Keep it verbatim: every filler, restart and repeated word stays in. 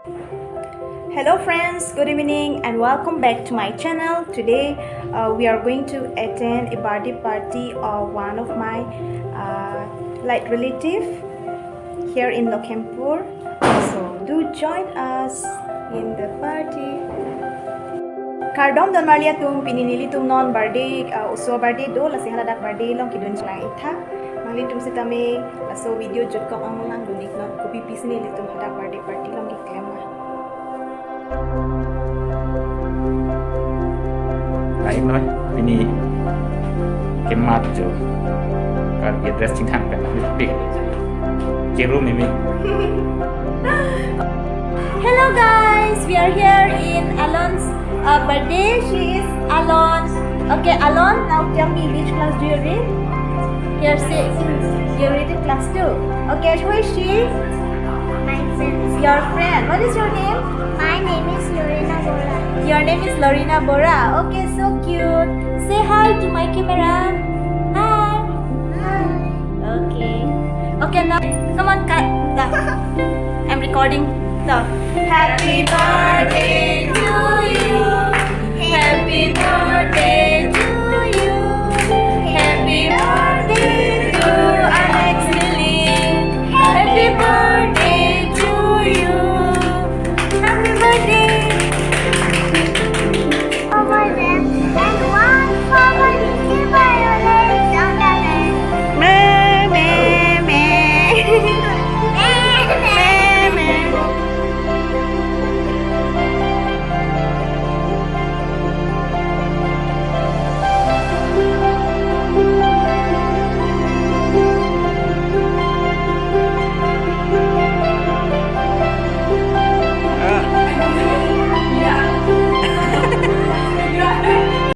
Hello friends, good evening and welcome back to my channel. Today uh, we are going to attend a birthday party of one of my uh, like relative here in Lakhimpur. So do join us in the party. Kardom don marli atum, pini nelitum non birthday, uh, oso birthday do, lasi haladak birthday along kedun lang ik tha. Nanglitum sitame laso video jutkok along lang dun ik non, kopi pisi nelitum hadak birthday party along keklem ma. Lain noi, pini kemat jo. Karbi dress chinghang pen big. Kiru mimi. Hello guys, we are here in Alon's uh, birthday. She is Alon. Okay, Alon, now tell me, which class do you read? Here, see. You read in class two. Okay, who is she? My friend. Your friend. What is your name? My name is Lorena Bora. Your name is Lorena Bora. Okay, so cute. Say hi to my camera. Hi. Hi. Okay. Okay, now come on, cut. Dah. I'm recording. Dah. Happy birthday to you. Happy